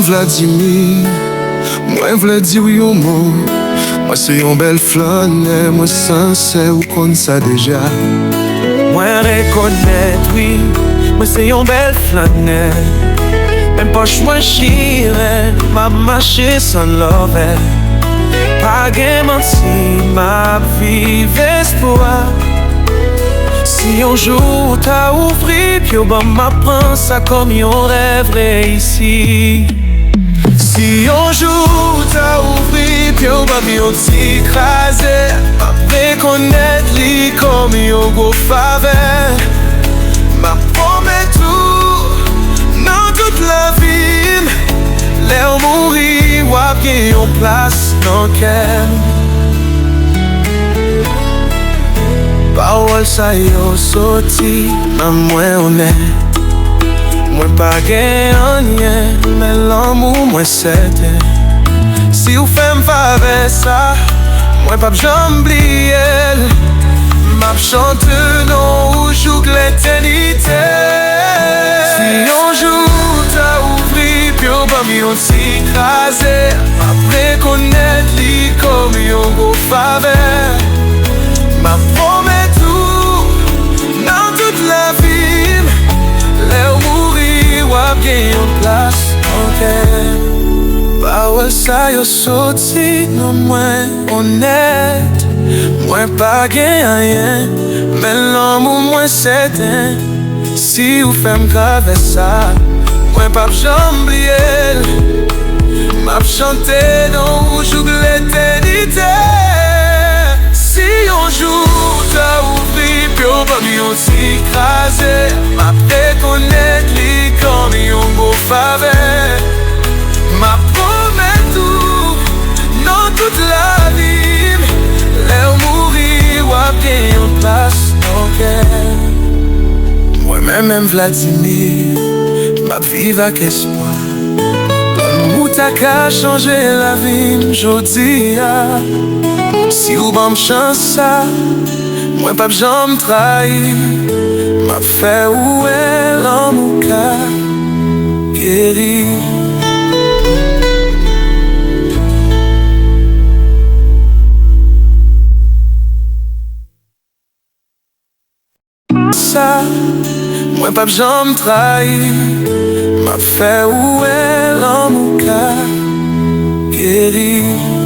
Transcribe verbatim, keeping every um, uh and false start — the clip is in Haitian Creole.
Vladimir, mwen vle di w yon mo. Mwen se yon bèl flannè, mwen sensè, ou konn sa deja. Mwen rekonèt, wi, mwen se yon bèl flannè. Menm pòch mwen chire, m ap mache san lòvè. Pa gen manti, m ap viv espwa. Si yon jou w ta ouvri pye w ban m, m ap pran sa kòm yon rèv reyisi. Si yon jou w ta ouvri pye w ban m yon ti kraze, m ap rekonèt li kòm yon gwo favè. M ap pwomèt ou, nan tout lavi m, lè w mouri, w ap gen yon plas nan kè m. Pawòl sa yo soti nan mwen onèt. Mwen pa gen anyen, men lanmou mwen sèten. Si w fè m favè sa, mwen p ap janm bliye l. M ap chante non ou jouk letènite. Si yon jou w ta ouvri pye w ban m yon ti kraze, m ap rekonèt li kòm yon gwo favè. M ap pwomèt ou, nan tout lavi m, lè w mouri, w ap gen yon plas nan kè m. Pawòl sa yo soti nan mwen onèt. Mwen pa gen anyen, men lanmou mwen sèten. Si w fè m travès sa, mwen p ap janm bliye l. M ap chante non ou jouk letènite. Si yon jou w ta ouvri pye w ban m yon ti kraze, m ap rekonèt li kòm yon gwo favè. M ap pwomèt ou, nan tout lavi m, lè w mouri, w ap gen yon plas nan kè m. Mwen menm, menm Vladimir, m ap viv ak espwa. Lanmou ta ka chanje lavi m jodi a. Si w ban m chans sa, mwen p ap janm trayi. M ap fè w wè lanmou ka geri. Sa, mwen p ap janm trayi. M ap fè w wè lanmou ka geri.